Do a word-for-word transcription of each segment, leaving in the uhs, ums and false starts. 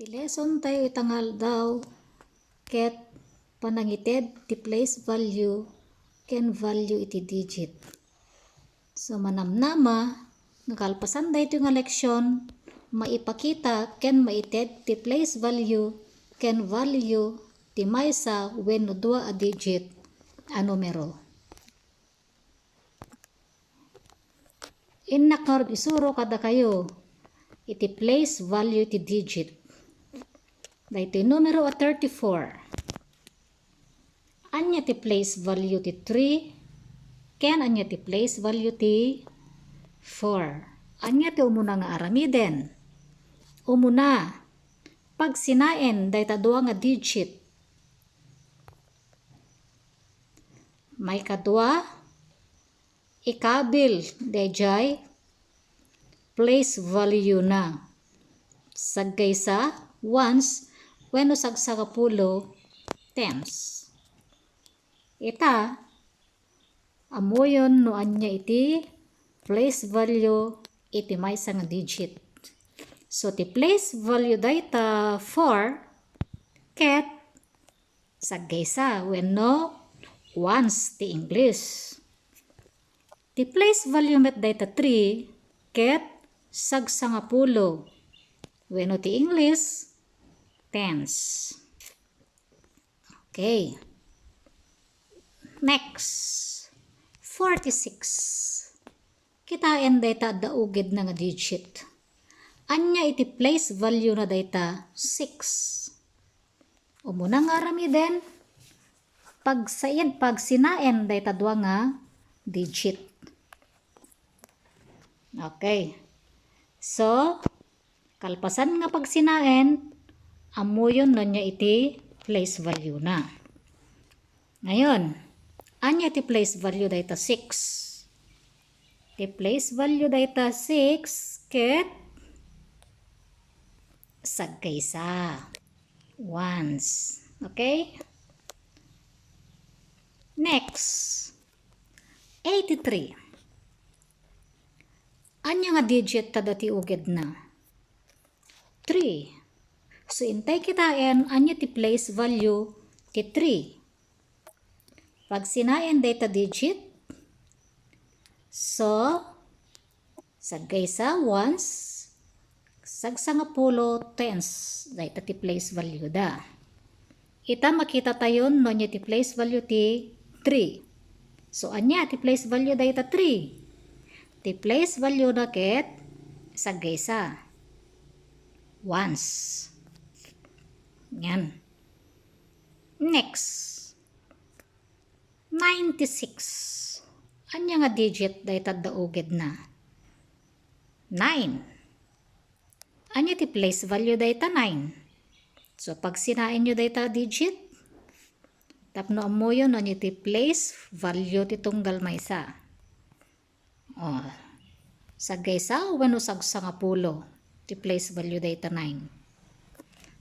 Ti lesson tayo ita nga aldaw, ket panangited ti place value ken value iti digit. So, manamnama nga kalpasan daytoy nga leksyon, maipakita ken maited ti place value ken value ti maysa wenno dua a digit a numero. Innak ngarud isuro kadakayo iti place value ti digit. Daytoy numero a thirty-four. Ania ti place value ti three? Ken ania ti place value ti four? Ania ti umuna nga aramiden? Umuna, pagsinaen dayta dua nga digit. Maikadua, ikabil dayjay place value na. Saggaysa, ones, wenno sagsangapulo, tens. Ita, ammoyon no ania iti place value iti maysa nga digit. So, ti place value dayta four ket saggaysa wenno ones ti English. Ti place value met dayta three ket sagsangapulo wenno ti English, tens. Okay. Next, forty-six. Kitaen dayta adda ugedna nga digit. Ania iti place value na dayta six? Umuna nga aramiden, pagsayen, pagsinaen dayta dua nga digit. Okay. So, kalpasan nga pagsinaen, ammoyon no ania iti place value na. Ngayon, ania ti place value dayta six? Ti place value dayta six ket saggaysa. Ones. Okay? Next, eighty-three. Ania nga digit ta dati ugedna? Three. So, intay kitaen, ania ti place value ti three? Pagsinaen dayta digit. So, saggaysa, ones, sagsangapulo, tens, dayta ti place value da. Ita, makita tayon no ania ti place value ti three. So, ania ti place value dayta three? Ti place value na ket saggaysa. Ones. Yan. Next. Ninety-six. Ania nga digit dayta adda ugedna? Nine. Ania ti place value dayta nine? So, pagsinaenyo dayta digit, tapno ammoyon no ania ti place value ti tunggal maysa. O, saggaysa wenno sagsangapulo ti place value dayta nine.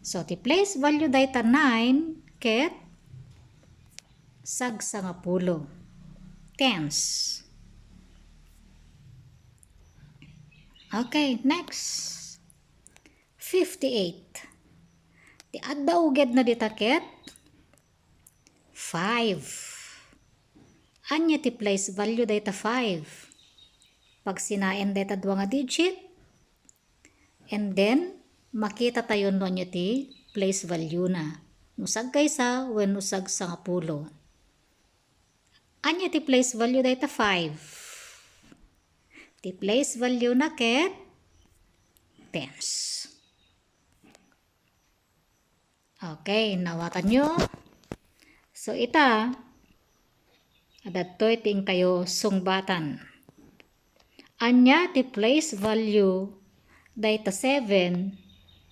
So, ti place value dayta nine ket sagsangapulo. Tens. Okay, next. Fifty-eight. Ti adda ugedna dita ket five. Ania ti place value dayta five? Pagsinaen dayta dua nga digit, and then, makita tayon no ania ti place value na. No saggaysa wenno sagsangapulo. Ania ti place value dayta five? Ti place value na ket tens. Okay, nawatanyo. So, ita, adda daytoy ti inkayo sungbatan. Ania ti place value dayta seven,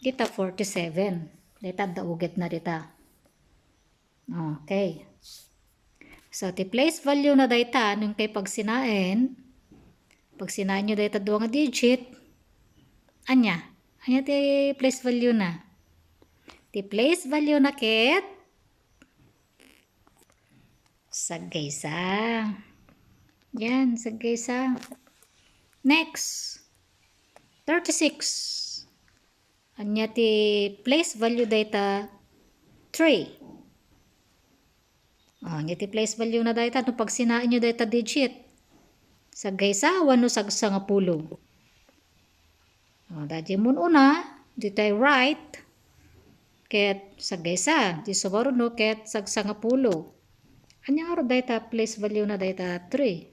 dita forty-seven? Dayta adda ugedna dita. Okay. So, ti place value na dayta, no inkay pagsinaen, pagsinaenyo dayta dua nga digit, ania? Ania ti place value na? Ti place value na ket saggaysa. Yan, saggaysa. Next. Thirty-six. Ania ti place value dayta three? O, ania ti place value na dayta no pagsinaenyo dayta digit? Saggaysa wenno sagsangapulo? O, daydi mun-una, ditoy right, ket saggaysa. Di sumaruno ket sagsangapulo. Ania ngarud dayta place value na dayta three?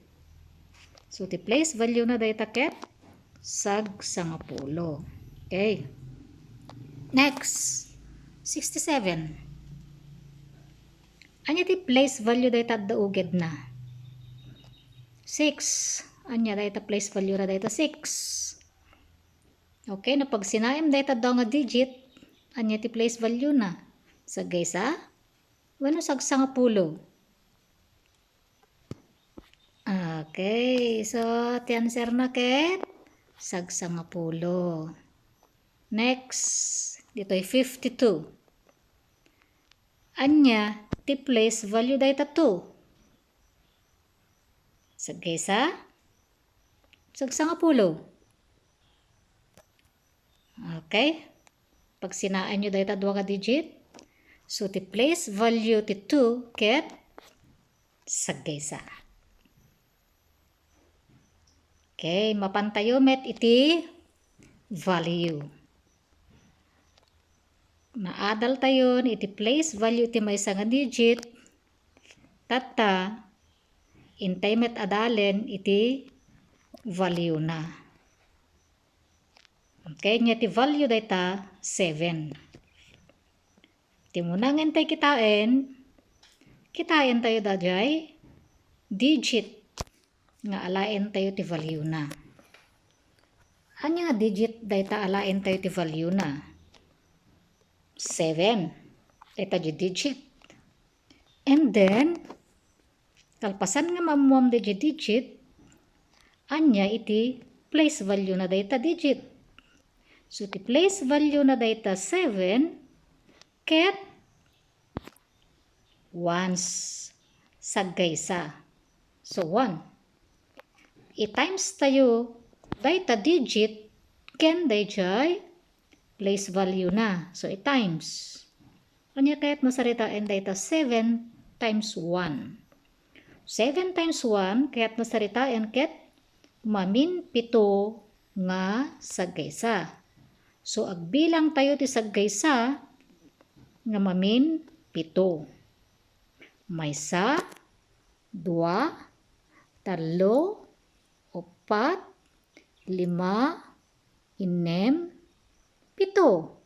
So, ti place value na dayta ket sagsangapulo. Okay. Next, sixty-seven. Ania ti place value dayta adda ugedna? Six. Ania dayta place value na dayta six? Okay, no pagsinaem dayta dua nga digit, ania ti place value na? Saggaysa? Wenno sagsangapulo? Okay, so ti answer na ket sagsangapulo. Next, ditoy fifty-two. Ania ti place value dayta two? Saggaysa? Sagsangapulo. Okay? Pagsinaenyo dayta dua nga digit. So, ti place value ti two ket saggaysa. Okay, mapantayo met iti value. Naadaltayon iti place value ti maysa nga digit, tatta, intay met adalen iti value na. Okay, nia ti value dayta seven. Ti umuna nga intay kitaen, kitaentayo daydiay digit nga alaentayo ti value na. Ania nga digit dayta alaentayo ti value na? Seven. Dayta di digit. And then, kalpasan nga maammuam daydiay digit, ania iti place value na dayta digit? So, ti place value na dayta seven ket ones, saggaysa. So, one. I-times tayo dayta digit ken daydiay place value na. So, i-times. Ania kayat masaritaen dayta seven times one? Seven times one, kayat masaritaen ket mamin pito nga saggaysa. So, agbilang tayo ti saggaysa nga mamin pito. Maysa, dua, tallo, uppat, lima, innem, pito.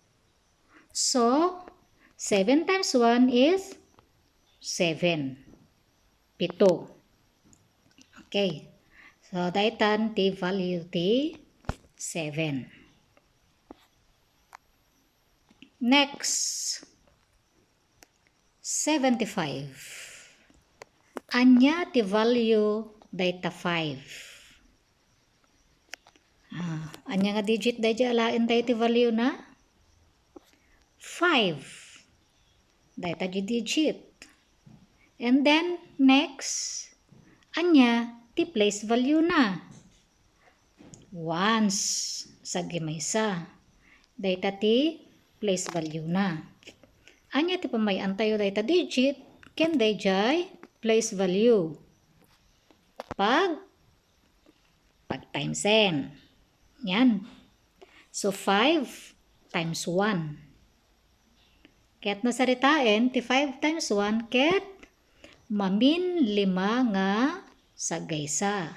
So, seven times one is seven. Pito. Okay. So, daytan ti value ti seven. Next, seventy-five. Ania ti value dayta five? Ah, ania nga digit daydiay alaentayo ti value na? Five. Dayta di digit. And then, next, ania ti place value na? Ones, saggimaysa. Dayta ti place value na. Ania ti pamay-antayo dayta digit ken daydiay place value? Pag, pag-timesen. Yan. So, five times one. Ket nasaritaen ti five times one ket mamin lima nga saggaysa.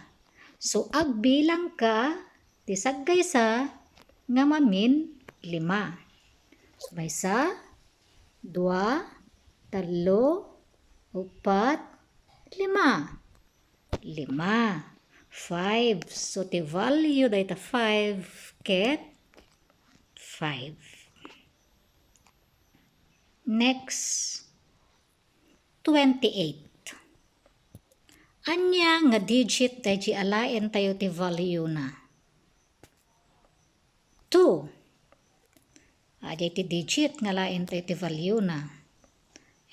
So, agbilangka ti saggaysa nga mamin lima. So, maysa, dua, tallo, uppat, lima. Lima. Five. So, ti value dayta five ket five. Next, twenty-eight. Ania nga digit daydi alaentayo ti value na? Two. Adi ti digit nga alaentayo ti value na.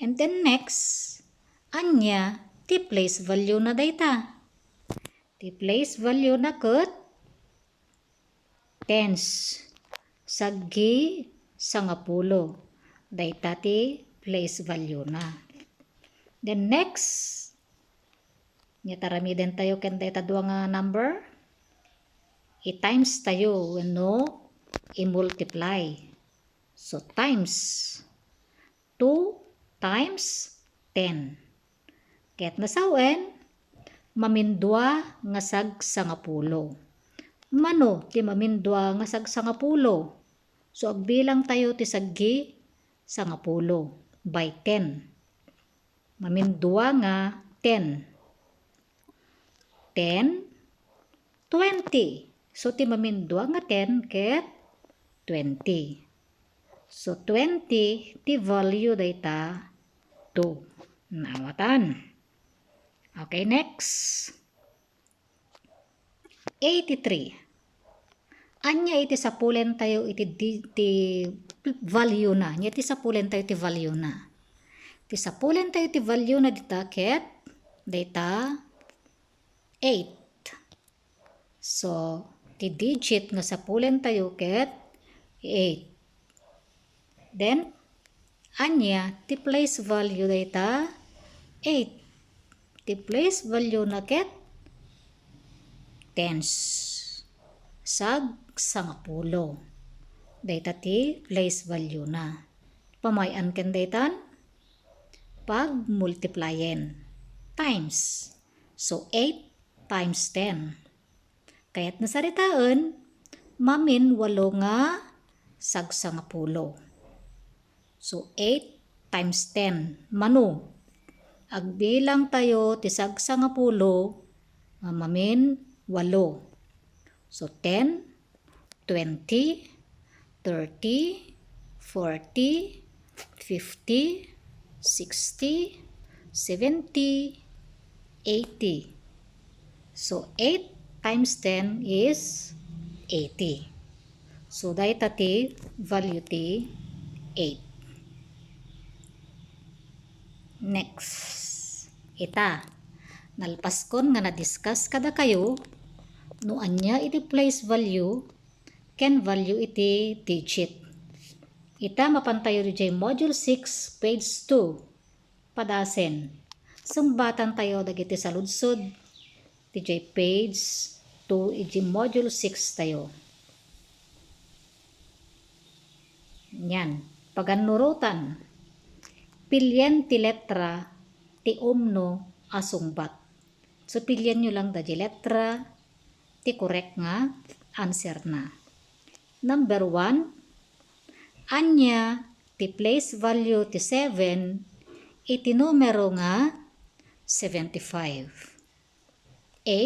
And then next, ania ti place value na dayta? Ti place value na ket tens. saggi sangapulo. Dayta ti place value na. Then next, ania ti aramiden tayo ken dayta dua nga number? I-times tayo wenno i-multiply. So, times. Two times ten. Ket nasawen, mamindua nga sagsangapulo. Mano ti mamindua nga sagsangapulo? So, agbilang tayo ti saggi sangapulo by ten. Mamindua nga ten. Ten, twenty. So, ti mamindua nga ten ket twenty. So, twenty ti value dayta two. Naawatan. Okay, next. Eighty-three. Ania iti sapulen tayo iti di, ti value na? Ania iti sapulen tayo ti value na? Ti sapulen tayo ti value na dita ket dayta eight. So, ti digit nga sapulen tayo ket eight. Then, ania ti place value dayta eight? Ti place value na ket tens. Sagsangapulo. Dayta ti place value na. Pamay-an ken daytan? Pagmultiplyen. Times. So, eight times ten. Kayat nga saritaen, mamin walo nga sagsangapulo. So, eight times ten. Mano, agbilang tayo ti sagsangapulo nga mamin walo. So, ten, twenty, thirty, forty, fifty, sixty, seventy, eighty. So, eight times ten is eighty. So, dayta ti value ti eight. Next. Ita, nalpaskon nga na-discuss kadakayo no ania iti place value ken value iti digit. Ita, mapantayo idiay Module six, page two. Padasen. Sungbatan tayo dagiti saludsod idiay page two iti Module six tayo. Yan. Pagannurotan. Pilien ti letra ti umno a sungbat. So, pilienyo lang daydi letra ti korek nga answer na. Number one, ania ti place value ti seven iti numero nga seventy-five? A,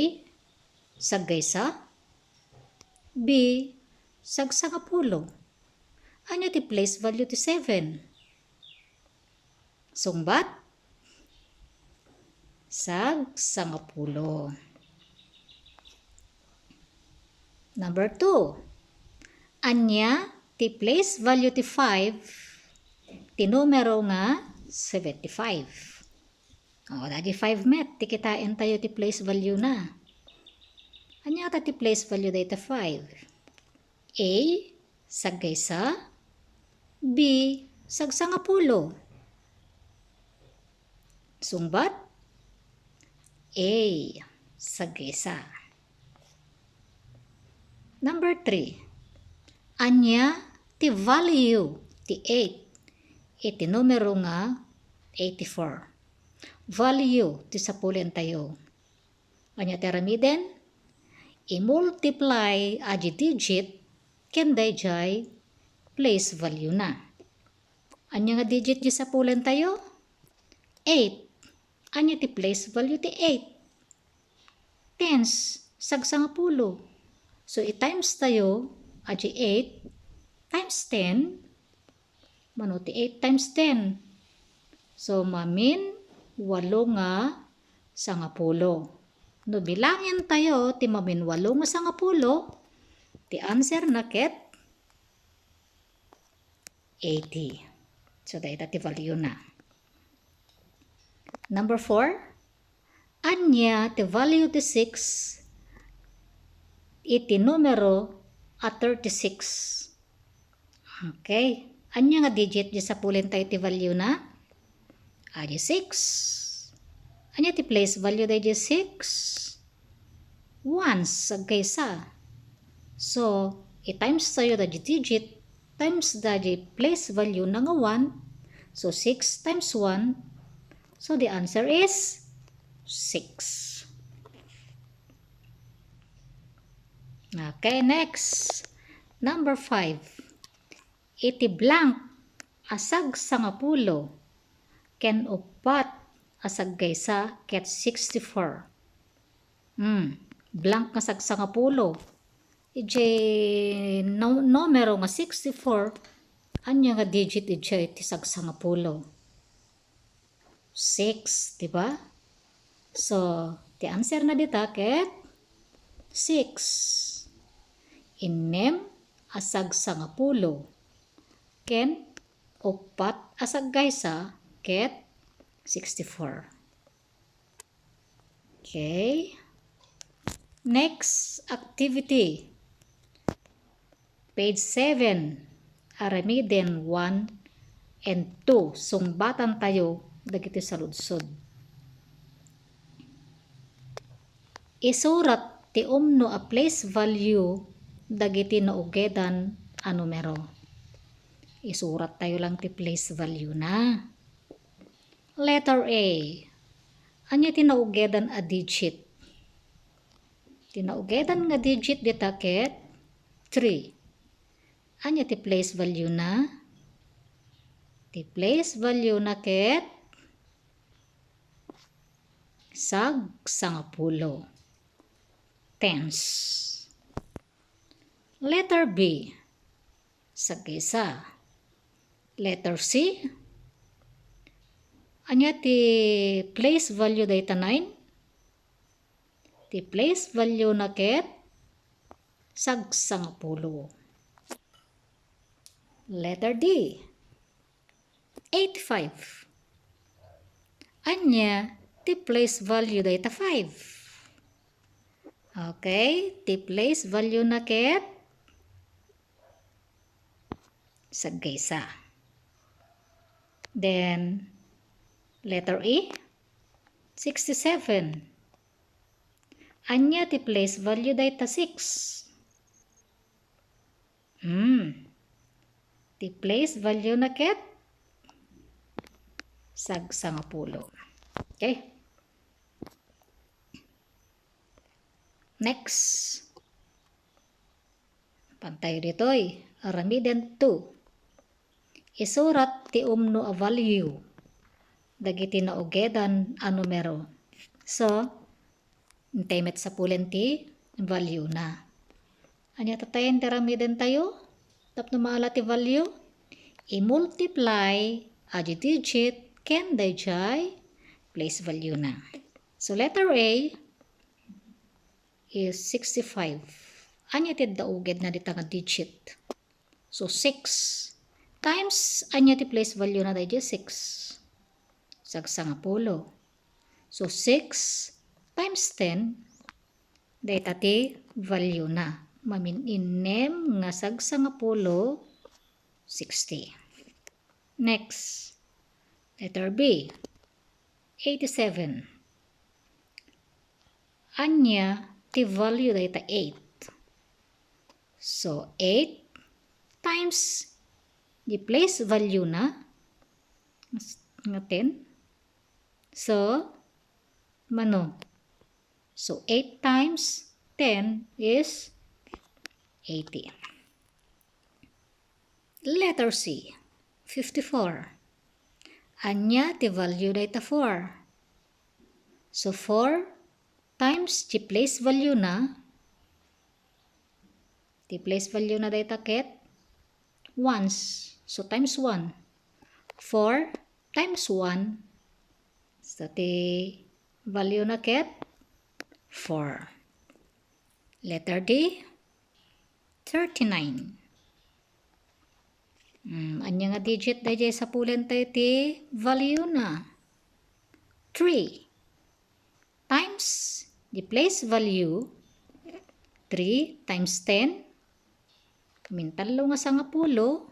saggaysa. B, sagsangapulo. Ania ti place value ti seven? Sungbat? Sagsangapulo. Number two, ania ti place value ti five ti numero nga seventy-five? O, daydi five met ti kitaen tayo ti place value na. Ania ta ti place value dayta five? A, saggaysa. B, sagsangapulo. Sungbat? A, saggaysa. Number three. Ania ti value ti eight iti numero nga eighty-four? Value ti sapulen tayo. Ania ti aramiden? I-multiply a di digit ken daydiay place value na. Ania nga digit ti sapulen tayo? Eight. Ania ti place value ti eight? Tens, sagsangapulo. So, i-times tayo a di eight times ten. Mano ti eight times ten? So, mamin walo nga sangapulo. No bilangen tayo ti mamin walo nga sangapulo, ti answer na ket eighty. So, dayta ti value na. Number four, ania ti value ti six iti numero a thirty-six? Okay. Ania nga digit diay sapulentayo ti value na? Adi six. Ania ti place value daydiay six? Ones, agkaysa. So, i-times tayo daydiay digit times daydiay place value na nga one. So, six times one. So, the answer is six. Okay, next. Number five. Iti blank a sagsangapulo ken uppat a sagkaysa ket sixty-four. Hmm, blank nga sagsangapulo. Idiay nu-, numero nga sixty-four, ania nga digit idiay ti sagsangapulo? Six, di ba? So, ti answer na dita ket six. Innem a sagsangapulo ken uppat a sagkaysa ket sixty-four. Okay. Next activity. Page seven, aramiden one and two. Sungbatantayo dagiti saludsod. Isurat ti umno a place value dagiti naugedan a numero. Isurattayo lang ti place value na. Letter A. Ania ti naugedan a digit? Ti naugedan nga digit dita ket three. Ania ti place value na? Ti place value na ket sagsangapulo. Tens. Letter B. Sagkaysa. Letter C. Ania ti place value dayta nine? Ti place value na ket sagsangapulo. Letter D. Eighty-five. Ania ti place value dayta five? Okay, ti place value na ket sagkaysa. Then, letter E, sixty-seven. Ania ti place value dayta six? Hmm. Ti place value na ket sagsangapulo. Okay. Next. Pantayo ditoy. Aramiden two. Isurat ti umno a value dagiti naugedan a numero. So, intay met sapulen ti value na. Ania tattayen ti aramidentayo tapno maala ti value? I-multiply a digit ken daydiay place value na. So, letter A is sixty-five. Ania ti adda ugedna dita nga digit? So, six times, ania ti place value na daydiay six? Sagsangapulo. So, six times ten, dayta ti value na. Mamin-innem nga sagsangapulo, sixty. Next, letter B, eighty-seven. Ania ti value dayta eight? So, eight times di place value na nga ten. So, mano? So, eight times ten is eighty. Letter C, fifty-four. Ania ti value dayta four? So, four times ti place value na, ti place value na dayta ket ones. So, times one. Four times one. So, ti value na ket four. Letter D, thirty-nine. Hmm, ania nga digit daydiay sapulentayo ti value na? Three times di place value, three times ten, mintallo nga sangapulo,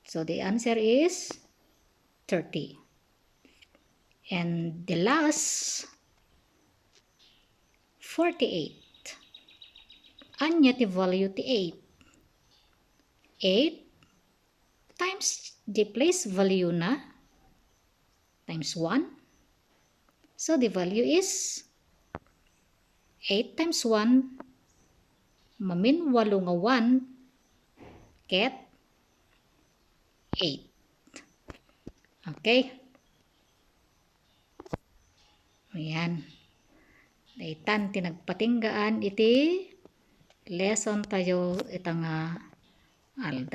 So the answer is thirty. And the last, forty-eight. Ania ti value ti eight? Eight times the place value na times one. So the value is eight times one, mamin walo nga one, ket eight. Okay? Ayan. Daytan ti nagpatinggaan iti lesson tayo ita nga aldaw.